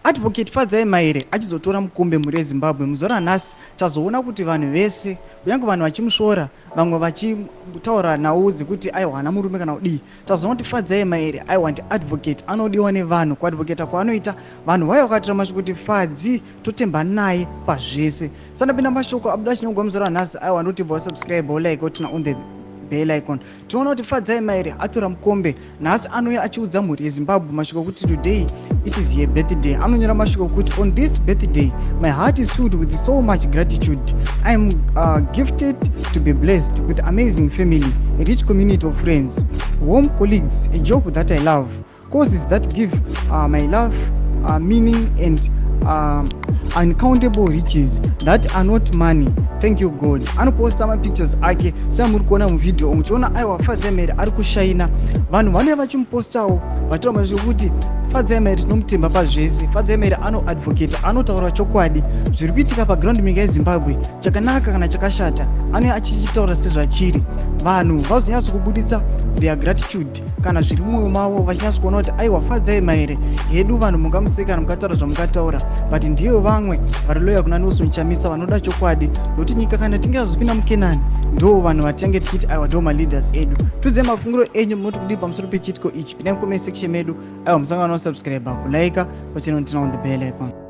Advocate Fadzai Mahere achizotora mukombe mhuri yeZimbabwe muzuva ranhasi. Tazoona kuti vanhu vese, kunyange vanhu vachimusvora, vamwe vachitaura nhau dzekuti aiwa haana murume kana kudii, tazoona kuti Fadzai Mahere aiwa ndiadvocate anodiwa nevanhu. Kuadvocata kwaanoita, vanhu vauya vakatora mashoko kuti Fadzi totemba naye pazvese. Sandapinda mashoko abuda chinyorwa muzuva ranhasi, aiwa ndoti bva wasubscribe, wolike, woturn on the bell icon. Tinoona kuti Fadzai Mahere atora mukombe nhasi. Anouya achiudza mhuri yeZimbabwe mashoko ekuti today it is her birthday. Anonyora mashoko ekuti, "On this birthday, my heart is filled with so much gratitude. I am gifted to be blessed with amazing family, a rich community of friends, warm colleagues, a job that I love, causes that give my life meaning and uncountable riches that are not money. Thank you, God." Anoposta mapictures ake samuri kuona muvhidhiyo muchiona. Aiwa, Fadzai Mahere ari kushaina. Vanhu vanouya vachimupostawo vachitora mashoko kuti Fadzai Mahere tinomutemba pazvese. Fadzai Mahere anoadvocata, anotaura chokwadi zviri kuitika paground munyika yeZimbabwe, chakanaka kana chakashata, anouya achichitaura sezvachiri. Vanhu vazonyatso kubuditsa their gratitude kana zviri mumwoyo mavo, vachinyatso kuona kuti aiwa, Fadzai Mahere hedu. Vanhu mungamuseka kana mukataura zvamungataura, but ndiyo vamwe vari loyal kuna Nelson Chamisa, vanoda chokwadi, nokuti nyika kana tinge yazopinda muKenani, ndo vanhu vatinge tichiti aiwa, ndo maleaders edu. Tudzai mafungiro enyu, munoti kudii pamusoro pechiitiko ichi? Pindai mucomment section medu. Aiwa, musangano, subscribe, kulike, kuchannel, turn on the bell icon.